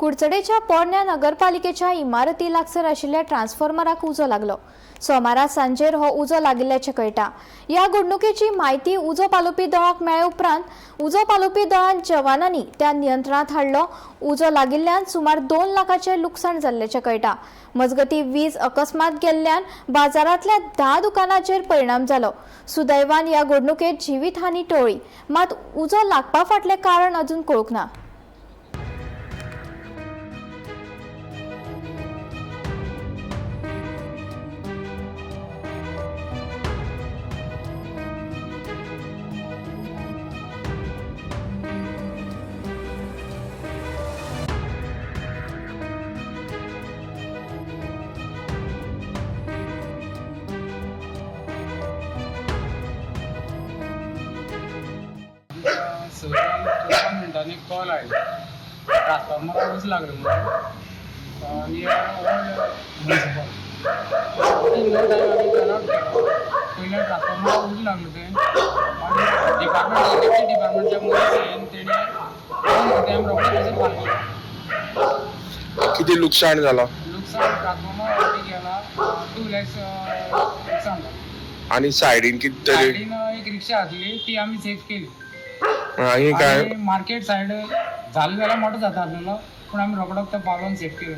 कुडचडेच्या पोरण्या नगरपालिकेच्या इमारती लागसर आशिल्ल्या ट्रान्सफॉर्मराक उजो लागलो. सोमारा सांजेर हो उजो लागिल्ल्याचें कळटा. ह्या घडणुकेची म्हायती उजो पालोवपी दळाक मेळ्ळे उपरांत उजो पालोवपी दळान जवानांनी त्या नियंत्रणात हाडलो. उजो लागिल्ल्यान सुमार 2 लाखाचें लुकसाण जाल्ल्याचें कळटा. मजगती वीज अकस्मात गेल्ल्यान बाजारांतल्या 10 दुकानांचेर परिणाम जालो. सुदैवान ह्या घडणुकेत जिवीतहानी टळ्ळी, मात उजो लागपा फाटलें कारण अजून कळूंक ना. आमकां 6:54 मिनटांनी कॉल आयलो, ट्रान्सफॉर्मराक उजो लागलो म्हणून near old municipal. No time आमी टर्न आउट केलो. पयलें ट्रान्सफॉर्मराक उजो लागलो थंय. मागीर डिपार्टमेंट, इलेक्ट्रीक डिपार्टमेंटच्या मनीस येवन तेणी पळोवन तें आमी रोखडें थंयसर पावले. किती लुकसाण झाला? लुकसाण ट्रान्सफॉर्मर ऑलरेडी गेला, 2 लॅक्स लुकसाण जालें. आणि सायडीन किती तरी सायडीन एक रिक्षा आसली, ती आमी सेफ केली. आणि काय मार्केट सायड जालें जाल्यार मोठो जाता आसलेलो, पूण आमी रोकडोच तो पावलोन सेफ केलो.